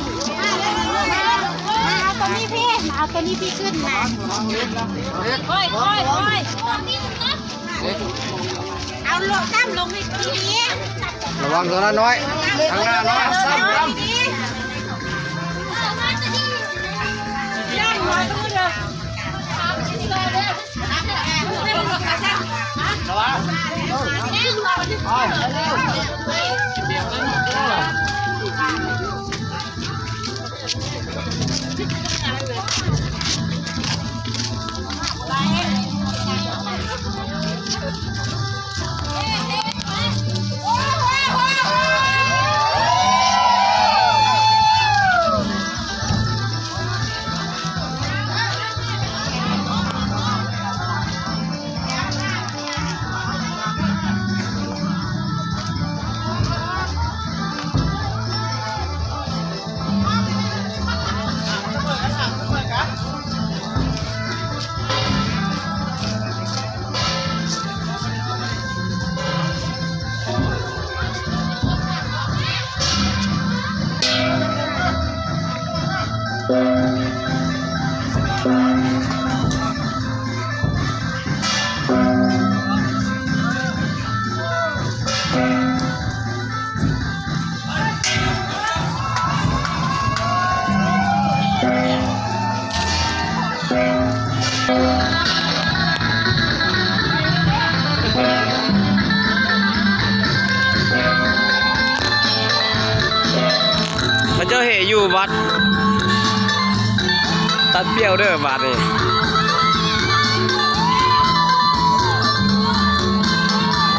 ມາເອົາຕົວນີ້ພີ່ ມາເອົາຕົວນີ້ພີ່ຂຶ້ນມາ. ໂອ້ຍ ໂອ້ຍ ໂອ້ຍ ເອົາໂລດ ຕາມລົງໃຫ້ດີໆ. ລະວັງຕົວນັ້ນນ້ອຍ ທາງໜ້ານ້ອຍ ຕາມ ຕາມ. ເຂົາເຈົ້າເຫຢູ່ວັດຕັນປຽວເດີ ບາດນີ້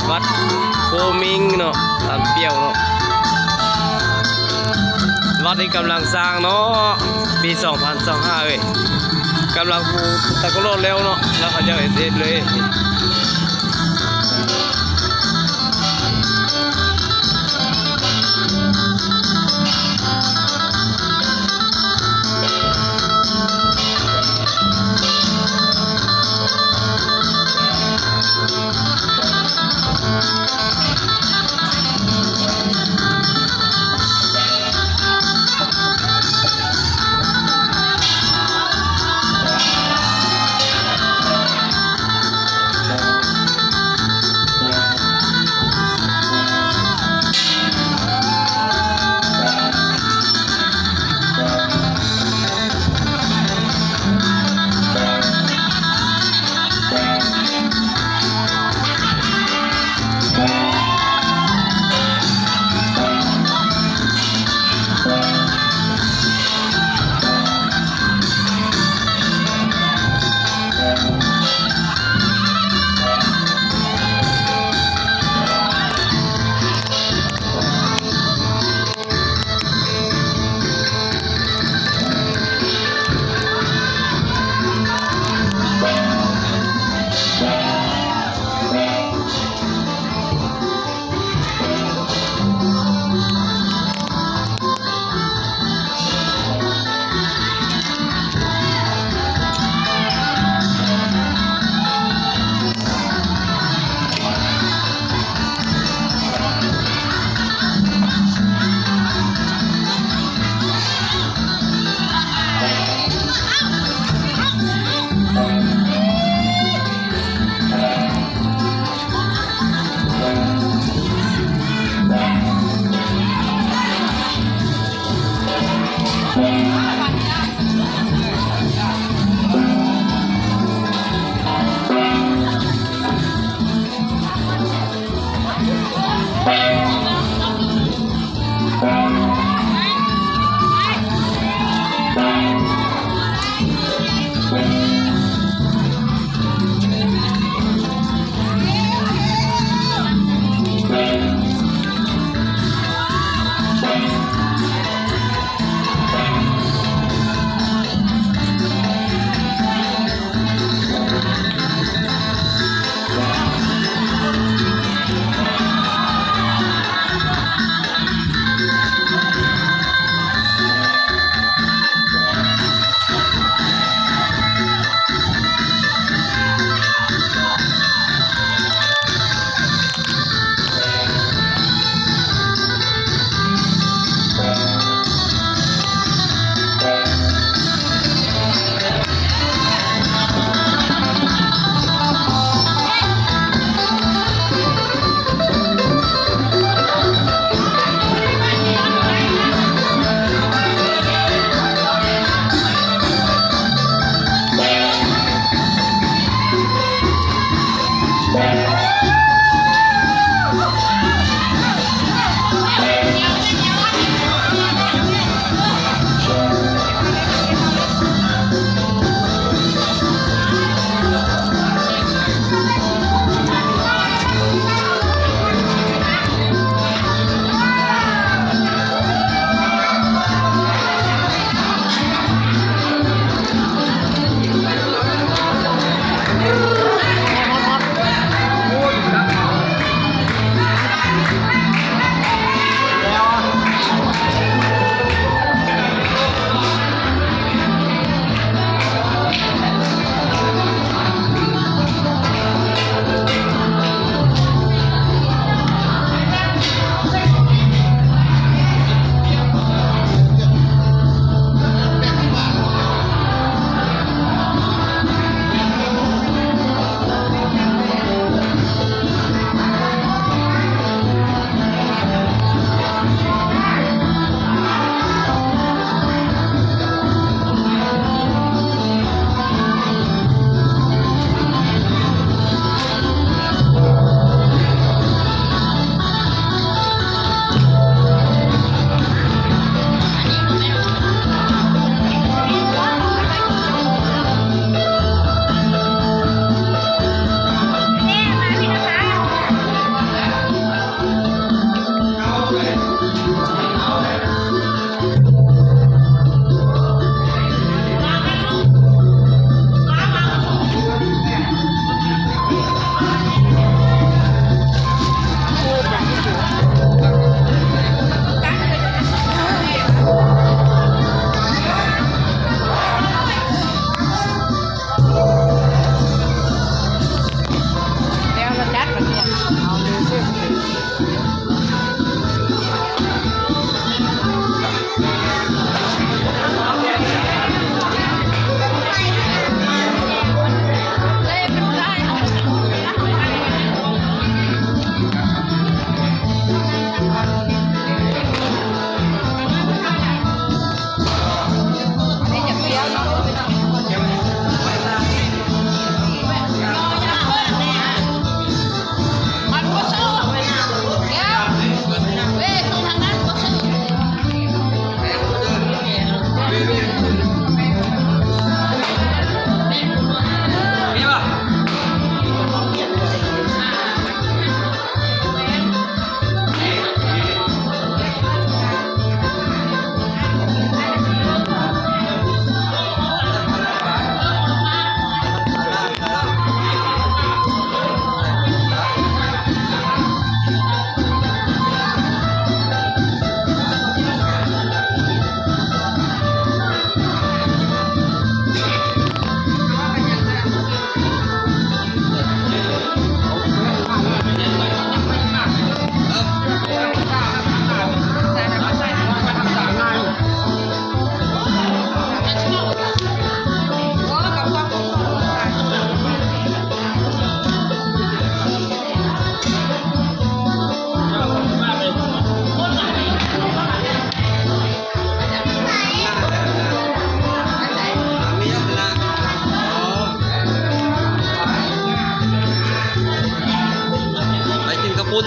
ວັດໂພມິງເນາະ ຕັນປຽວເນາະ. ວັດນີ້ກຳລັງສ້າງເນາະ ປີສອງພັນຊາວຫ້າເອີຍ ກຳລັງປູຕະກະໂລດແລ້ວເນາະ ແລ້ວເຂົາເຈົ້າເຮັດ ເຮັດເລີຍ. ເ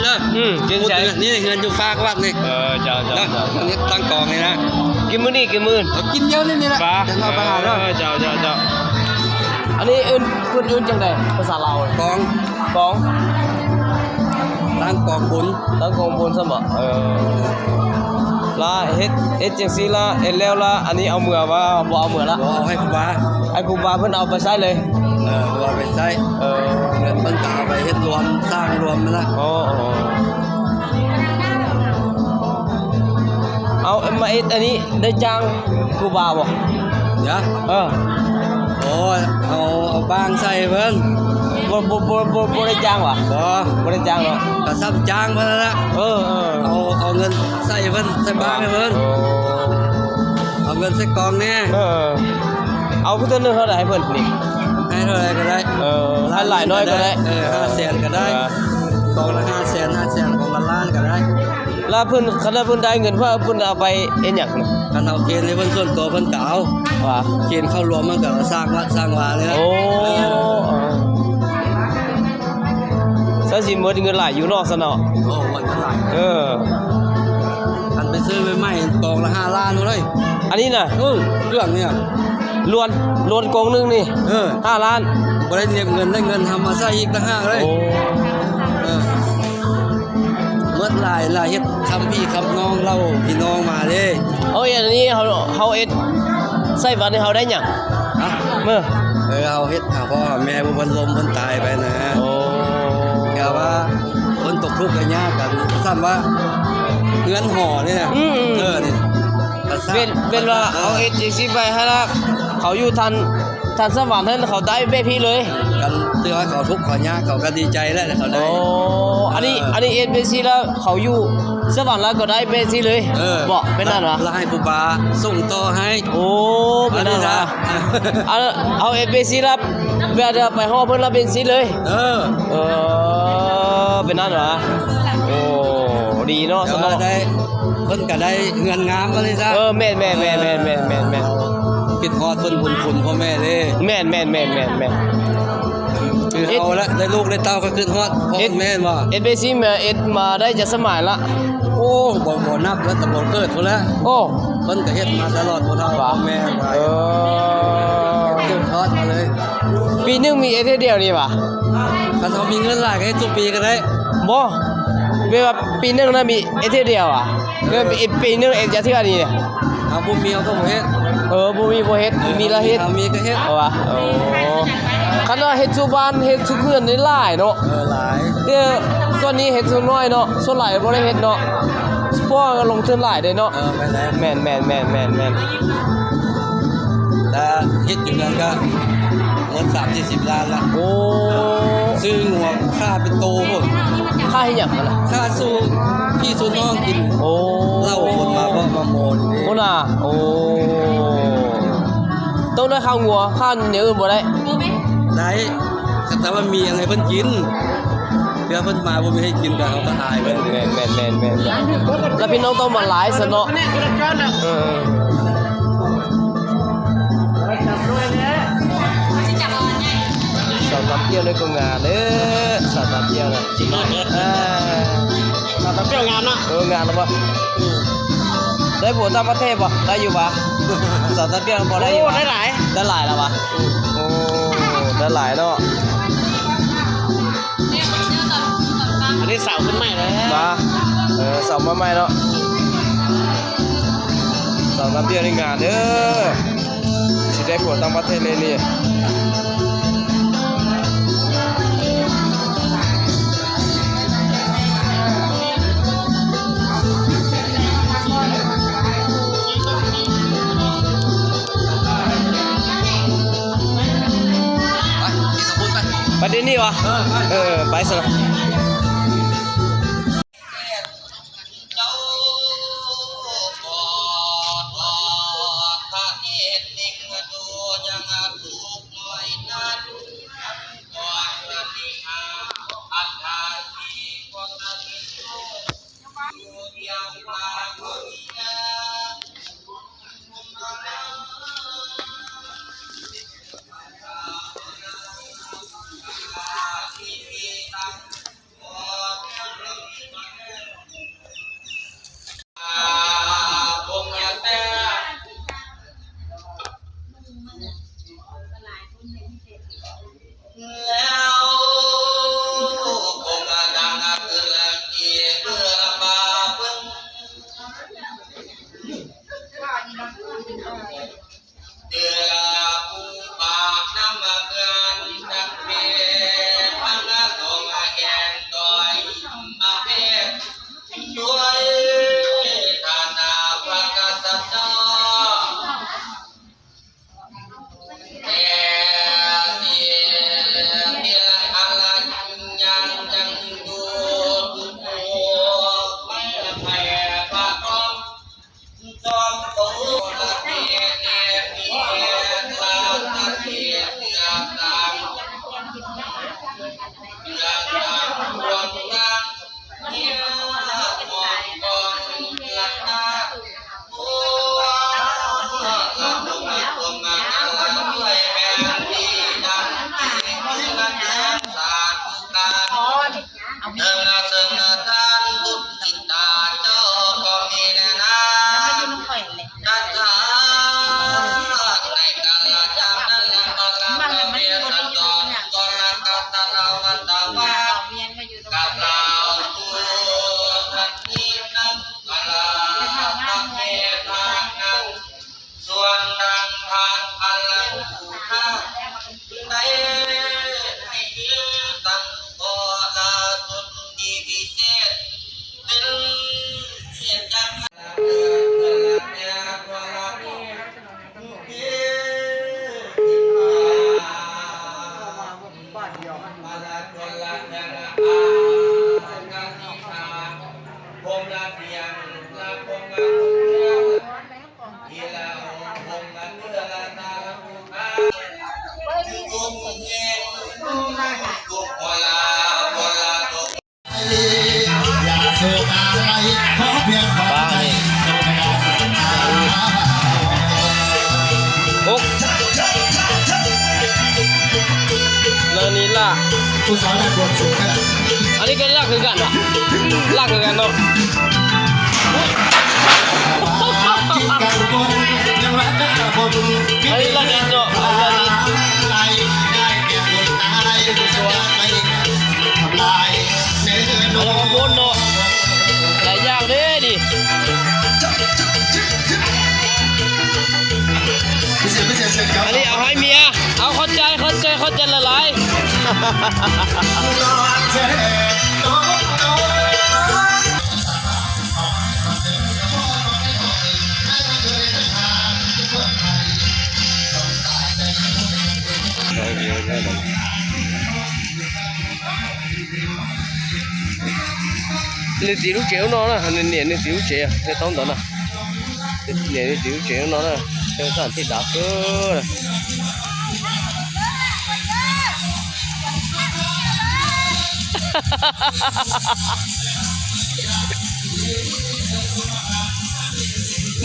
ເດີ ອືມ ເກງໃຈ ນີ້ເຮືອນຢູ່ຟາກວັດນີ້ ເອີ ເຈົ້າ ເຈົ້າ ເຈົ້າ ນີ້ຕັ້ງກອງນີ້ນະ ກິນມື້ນີ້ ກິນມື້ອື່ນ ເອົາກິນດຽວນີ້ ນີ້ລະ ເດີນເຂົ້າໄປຫາເດີ ເອີ ເຈົ້າ ເຈົ້າ ເຈົ້າ ອັນນີ້ເອີ້ນ ເພິ່ນເອີ້ນຈັ່ງໃດ ພາສາລາວ ກອງ ກອງ ຕັ້ງກອງບຸນ ຕັ້ງກອງບຸນຊັ້ນບໍ ເອີ ລະເຮັດ ເຮັດຈັ່ງຊີ້ລະ ເຮັດແລ້ວລະ ອັນນີ້ເອົາເມືອບໍ່ ບໍ່ເອົາເມືອລະ ບໍ່ ເອົາໃຫ້ຄູບາ ໃຫ້ຄູບາເພິ່ນເອົາໄປໃຊ້ເລີຍ ເອີ ເອົາໄປໃຊ້ ເອີ ເງິນເພິ່ນກະເອົາໄປເຮັດລວມ ສ້າງລວມນັ້ນລະ ໂອ້ ເອົາມາເຮັດອັນນີ້ ໄດ້ຈ້າງຄູບາບໍ່? ຍະ ເອີ ໂອ້ ເຮົາເອົາບ້າງໃສ່ເພິ່ນ ບໍ່ ບໍ່ ບໍ່ ບໍ່ ບໍ່ໄດ້ຈ້າງຫວາ? ບໍ່ ບໍ່ໄດ້ຈ້າງເນາະ ກະສ່ຳຈ້າງເພິ່ນນັ້ນລະ ເອີ ເອີ ເອົາ ເອົາເງິນໃສ່ເພິ່ນ ໃສ່ບ້າງໃຫ້ເພິ່ນ ໂອ້ ເອົາເງິນໃສ່ກອງແດ່ ເອີ ເອົາເທື່ອໜຶ່ງເທົ່າໃດໃຫ້ເພິ່ນນີ້? ໃຫ້ເທົ່າໃດກະໄດ້ ເອີ ໃຫ້ຫຼາຍໜ້ອຍກະໄດ້ ເອີ ຫ້າແສນກະໄດ້ ເອີ ກອງລະຫ້າແສນ ຫ້າແສນ ກອງລະລ້ານກະໄດ້ ລະເພິ່ນ ຄັນວ່າເພິ່ນໄດ້ເງິນ ເພິ່ນເອົາໄປເຮັດຫຍັງ? ຄັນເອົາເກນໃຫ້ເພິ່ນສ່ວນຕົວເພິ່ນກະເອົາ ວ່າ ເກນເຂົ້າລວມມັນກະສ້າງວັດສ້າງວານີ້ແຫຼະ ໂອ້ ເອີ ເອີ ເຈົ້າຊິໝົດເງິນຫຼາຍຢູ່ເນາະ ຊັ້ນເນາະ ໂອ້ ໝົດເງິນຫຼາຍ ເອີ ຄັນໄປຊື້ໃໝ່ໆ ກອງລະຫ້າລ້ານພຸ້ນເລີຍ ອັນນີ້ນະ ເອີ ເຄື່ອງນີ້ນະ ລວນ ລວນກອງໜຶ່ງນີ້ ເອີ ຫ້າລ້ານ ບໍ່ໄດ້ເກັບເງິນ ໄດ້ເງິນທຳມາໃຊ້ອີກຕ່າງຫາກເລີຍ ໂອ້ ເອີ ໝົດຫຼາຍລະ ເຮັດຄຳພີ່ຄຳນ້ອງເລົ່າພີ່ນ້ອງມາເດ້ ເຮົາເຮັດອັນນີ້ ເຮົາ ເຮົາເຮັດໃສ່ວັດນີ້ ເຮົາໄດ້ຫຍັງ? ຮະ? ເອີ ເອີ ເຮົາເຮັດຫາພໍ່ຫາແມ່ຜູ້ເພິ່ນລົ້ມເພິ່ນຕາຍໄປນະ ໂອ້ ແບບວ່າເພິ່ນຕົກທຸກໄດ້ຍາກກັນ ສ່ຳວ່າເຮືອນຫໍນີ້ນະ ອືມໆ ເອີ ນີ້ ເປັນ ເປັນວ່າເຮົາເຮັດຈັ່ງຊີ້ໄປຫັ້ນລະ ເຂົາຢູ່ທັນ ທັນສະຫວັນຫັ້ນເຂົາໄດ້ແບບນີ້ເລີຍ ຄັນຖືວ່າເຂົາທຸກເຂົາຍາກເຂົາກະດີໃຈແຫຼະເຂົາໄດ້ ໂອ້ ອັນນີ້ ເອີ ອັນນີ້ເຮັດແບບຊີ້ລະເຂົາຢູ່ສະຫວັນລະກະໄດ້ແບບຊີ້ເລີຍ ເອີ ເບາະ ເປັນນັ້ນຫວາ ລະໃຫ້ຄູບາສົ່ງຕໍ່ໃຫ້ ໂອ້ ເປັນນັ້ນຫວາ ອັນນີ້ນະ ເອົາເຮັດແບບຊີ້ລະ ແບບໄປຮອດເພິ່ນລະເປັນຊີ້ເລີຍ ເອີ ເອີ ເປັນນັ້ນຫວາ ໂອ້ ດີເນາະ ສະເນາະ ເພິ່ນກະໄດ້ເຮືອນງາມວ່າຊັ້ນຊະ ເອີ ແມ່ນໆໆໆໆ ຄິດຮອດເພິ່ນບຸນຄຸນພໍ່ແມ່ເດ້ ແມ່ນໆໆໆ ຄືເຮົາລະ ໄດ້ລູກໄດ້ເຕົ້າກະຄິດຮອດພໍ່ແມ່ແມ່ນບໍ່ ເຮັດແບບຊີ້ມາ ເຮັດມາໄດ້ຈັກສະໄໝລະ ໂອ້ ບໍ່ ບໍ່ນັບລະ ແຕ່ບໍ່ເກີດພຸ້ນລະ ໂອ້ ເພິ່ນກະເຮັດມາຕະຫຼອດ ພໍ່ເຖົ້າພໍ່ແມ່ ເອີ ສືບທອດມາເລີຍ ປີໜຶ່ງມີເຮັດເທື່ອດຽວນີ້ຫວາ ຄັນເຮົາມີເງິນຫຼາຍກະເຮັດທຸກປີກະໄດ້ ບໍ່ ແບບວ່າປີໜຶ່ງນະມີເຮັດເທື່ອດຽວຫວາ ແບບປີໜຶ່ງເຮັດຈັກເທື່ອນີ້ ເຮົາບໍ່ມີເຮົາກະບໍ່ເຮັດ ເອີ ບໍ່ມີບໍ່ເຮັດ ເອີ ມີລະເຮັດ ເຮົາມີກະເຮັດ ເອົາຫວາ ໂອ້ ຄັນວ່າເຮັດສູ່ບ້ານເຮັດສູ່ເຮືອນນີ້ຫຼາຍເນາະ ເອີ ຫຼາຍ ແຕ່ສ່ວນນີ້ເຮັດສ່ວນນ້ອຍເນາະ ສ່ວນຫຼາຍບໍ່ໄດ້ເຮັດເນາະ ເພາະວ່າລົງທຶນຫຼາຍເດ້ເນາະ ເອີ ແມ່ນແຫຼະ ແມ່ນໆໆໆ ແຕ່ເຮັດຢູ່ເຮືອນກະໝົດສາມສີ່ສິບລ້ານລະ ໂອ້ ຊື້ງົວຂ້າເປັນໂຕພຸ້ນ ຂ້າເຮັດຫຍັງຫັ້ນນະ ຂ້າສູ່ພີ່ສູ່ນ້ອງກິນ ໂອ້ ເຫຼົ້າຄົນມາເພາະມາໂມນີ້ ພຸ້ນນະ ໂອ້ ຕ້ອງໄດ້ຂ້າງົວ ຂ້າແນວອື່ນບໍ່ໄດ້ ໄດ້ ແຕ່ວ່າມີຫຍັງໃຫ້ເພິ່ນກິນ ເພື່ອເພິ່ນມາບໍ່ມີໃຫ້ກິນກະເຮົາກະອາຍເພິ່ນ ແມ່ນໆໆໆ ລະພີ່ນ້ອງຕ້ອງມາຫຼາຍຊັ້ນເນາະ ເອີ ສາວຕາມກ້ຽວນີ້ກະງາມເດີ ສາວຕາມກ້ຽວນະ ເອີ ສາວຕາມກ້ຽວງາມເນາະ ເອີ ງາມລະບໍ່ ໄດ້ຜົວຕ່າງປະເທດບໍ່ ໄດ້ຢູ່ບໍ່ ສາວຕາມກ້ຽວພໍໄດ້ຢູ່ບໍ່ ໂອ້ ໄດ້ຫຼາຍ ໄດ້ຫຼາຍລະຫວາ ໂອ້ ໄດ້ຫຼາຍເນາະ ອັນນີ້ເສົາຂຶ້ນໃໝ່ແລ້ວ ມາ ເອີ ເສົາມາໃໝ່ເນາະ ສາວຕາມກ້ຽວນີ້ງາມເດີ ຊິໄດ້ຜົວຕ່າງປະເທດເລີຍນີ້ ໄປ ກິນເຂົ້າປຸ້ນໄປ ໄປດຽວນີ້ຫວາ ເອີ ເອີ ໄປຊັ້ນນະ. ເຊິ່ງທ່ານບຸດທິດຕາເຈົ້າກໍມີແນະນາ ໃນການລະຈາກນັ້ນ ພະລາມະເວດຕະກອນກໍລະກະຕະລະວັນຕະວາ ກະກ່າວຄືກັນນີ້ນຳ ກະລາທາງເຂດທາງນັ້ນ ສ່ວນທາງທາງອັນລະຮູ້ທາງໃດໃຫ້ຖືຕັ້ງກໍລາສົນທີ່ພິເສດ ເປັນເຫດການ ໂອ້ ແລ້ວນີ້ລາກ ຜູ້ສາວນັກບວດສູງຂະໜາດ ອັນນີ້ກໍລາກຄືກັນຫວາ? ລາກຄືກັນເນາະ. ອັນນີ້ລາກອີກເນາະ ອັນນີ້ລາກອີກ. ໂອ້ໂຫ ເນາະ ຫຼາຍຢ່າງເດ້ນີ້ ອັນນີ້ເອົາໃຫ້ເມຍ. ເອົາ ເຂົ້າໃຈ ເຂົ້າໃຈ ເຂົ້າໃຈຫຼາຍໆ. Nè tìu lú chèo nó nè, nè, nè tìu lú chèo, nè tóm tóm nè. Nè, nè tìu lú chèo nó nè, theo sẵn thì đá cơ nè.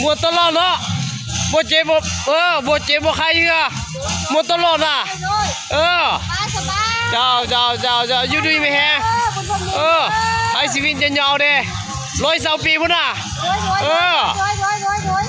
Mua tóm lọt nó. ບໍ່ເຈັບ ບໍ່ ເອີ ບໍ່ເຈັບບໍ່ໄຂ້ເທື່ອ ໝົດຕະຫຼອດນະ. ໂດຍ ເອີ ສະບາຍ ສະບາຍ ເຈົ້າ ເຈົ້າ ເຈົ້າ ເຈົ້າ ຢູ່ດີມີແຮງ ເອີ ບຸນທອງເຮງ ເອີ ເອີ ໃຫ້ຊີວິດຍາວໆເດ້ ຮ້ອຍຊາວປີພຸ້ນນະ. ໂດຍ ໂດຍ ເອີ ໂດຍ ໂດຍ ໂດຍ ໂດຍ.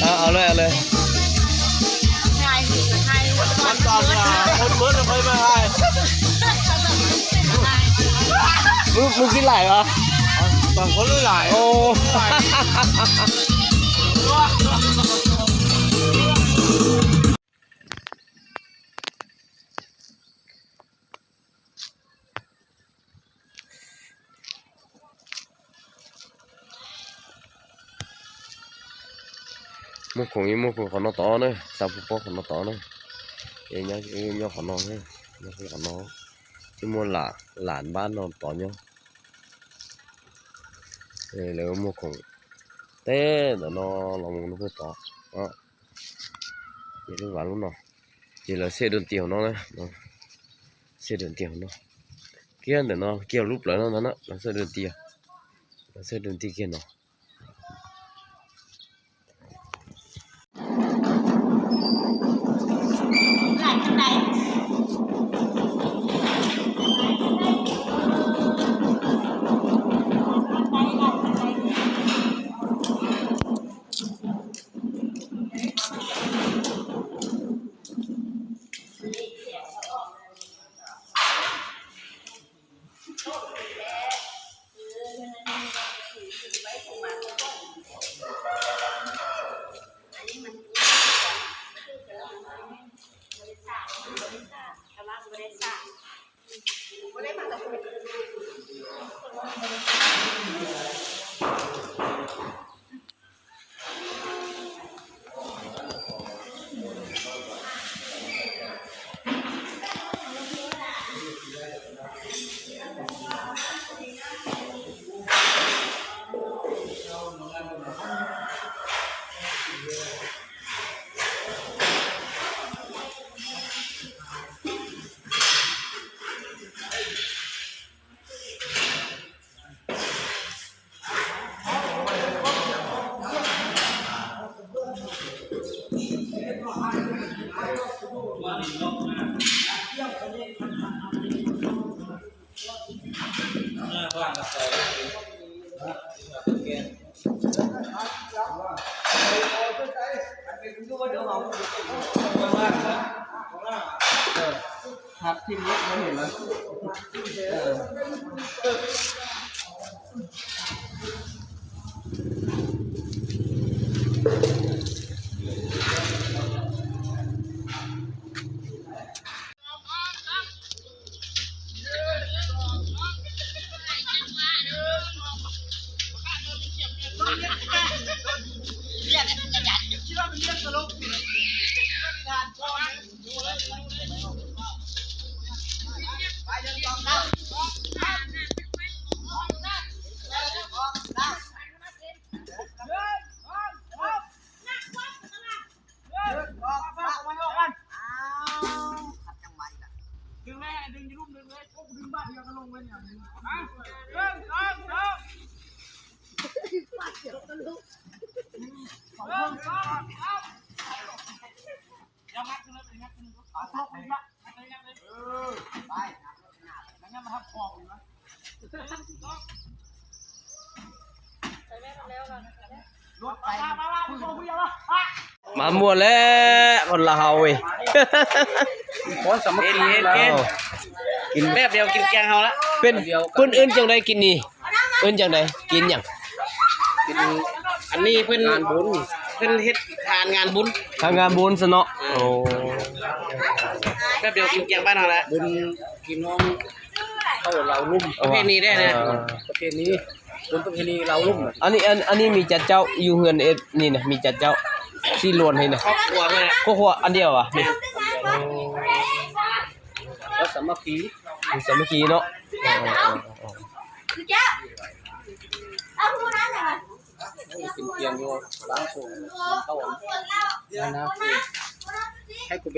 ເອົາ ເອົາເລີຍ ເອົາເລີຍ. ມັນຕອນວ່າຄົນເບິດແລ້ວຄ່ອຍມາຖ່າຍ. ມຶງ ມຶງກິນຫຼາຍຫວາ? ບາງຄົນຫຼາຍ. ໂອ້. ຫຼາຍ. ໂອ້. ໝູ່ຂົງອີ່ໝູ່ຂົງເຂົານອນຕໍ່ເນີ ຊາວຜູ້ປົກເຂົານອນຕໍ່ເນີ ເອີຍ ຍອດ ເອີຍ ຍອດເຂົານອນເນີ ຍອດເຂົານອນ ອີ່ໝູ່ຫຼານ ຫຼານບ້ານນອນຕໍ່ເນີ ເອີຍ ແລ້ວໝູ່ຂົງ ແຕ່ນອນ ລອງເບິ່ງເພິ່ນຕໍ່ເນາະ ເອີຍ ເປັນຫວານເນາະ ເອີຍ ລາວເສດດົນຕີຂອງນ້ອງນະເນາະ ເສດດົນຕີຂອງນ້ອງ ກຽນແຕ່ເນາະ ກຽນຮູບແລ້ວເນາະ ນັ້ນນະ ລາວເສດດົນຕີ ລາວເສດດົນຕີກຽນເນາະ. ມາມ່ວນແລ້ວ ຄົນລາວເຮົາເວີຍ ຄວາມສາມັກຄີ ເຫັນ ເຫັນ ເອີ ກິນແບບດຽວ ກິນແກງເຮົາລະ ເປັນ ເພິ່ນເອີ້ນຈັ່ງໃດກິນນີ້? ເອີ້ນຈັ່ງໃດ? ກິນຫຍັງ? ກິນ ອັນນີ້ເພິ່ນ ງານບຸນ ເພິ່ນເຮັດທານງານບຸນ ທານງານບຸນຊະເນາະ. ໂອ້ ແບບດຽວກິນແກງບ້ານເຮົາລະ ບຸນພີ່ນ້ອງເຂົ້າເລົາລຸ່ມ ປະເພນີໄດ້ນະ ເອີ ປະເພນີ ບຸນປະເພນີເລົາລຸ່ມ. ອັນນີ້ ອັນ ອັນນີ້ມີຈັກເຈົ້າຢູ່ເຮືອນເອັດນີ້ນະ ມີຈັກເຈົ້າທີ່ລວມໃຫ້ນະ? ຄອບຄົວເພິ່ນນະ ຄອບຄົວອັນດຽວຫວາ? ແມ່ນ ໂອ້ ແລ້ວສາມັກຄີ ມີສາມັກຄີເນາະ. ເອີ ເອີ ເອີ ເອີ ເອົາຜູ້ນັ້ນນະ ກິນກຽມຢູ່ ລ້າງໂສງ ເຂົ້າອັນນັ້ນນະ ໃຫ້ກູໄປ